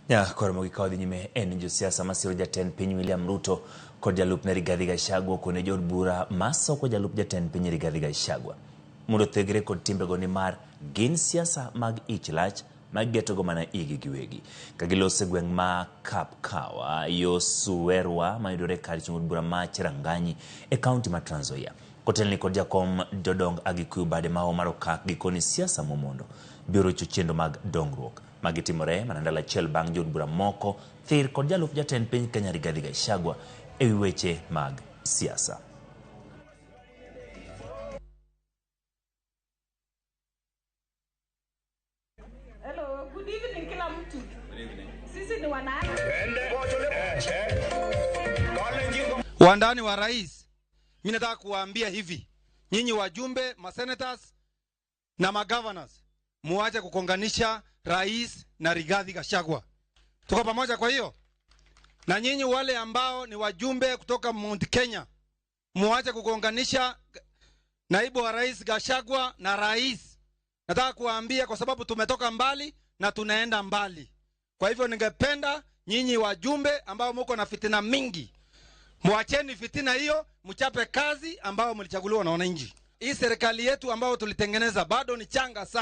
Koro mogik ka wadhi nyime en josiasa masiro jatend piny William Ruto kod jalupne Rigathi Gachagua okone jood bura masoko jalup jatend piny Rigathi Gachagua mondo othegre kod timbego nimar gin siasa mag ich lach magigetogo mana igi giwegi. Ka giloso e gweng' ma Kapkawa yo Suwerwa mayudore kar chung' od bura ma Cheranganyi e kaunti ma Trans Nzoia. Kotelni kod jakom jodong Agikuyu bade maho mar okak gikoni siasa momondo biro rocho chenro mag dongruok. Magi timore mana ndalo achiel bang' jood bura moko thir kod jalup jatend piny Kenya Rigathi Gachagua ewi weche mag siasa. Hello, good evening kila mtu. Sisi ni wana Wandani wa rais, mimi nataka kuwaambia hivi, nyinyi wajumbe, masenators na magovernors, muache kukonganisha rais na Rigathi Gachagua. Tuko pamoja kwa hiyo? Na nyinyi wale ambao ni wajumbe kutoka Mount Kenya, muache kugonganisha naibu wa rais Gachagua na rais. Nataka kuwaambia kwa sababu tumetoka mbali na tunaenda mbali. Kwa hivyo ningependa nyinyi wajumbe ambao muko na fitina mingi, mwacheni fitina hiyo, mchape kazi ambao mlichaguliwa na wananchi. Hii serikali yetu ambayo tulitengeneza bado ni changa sana.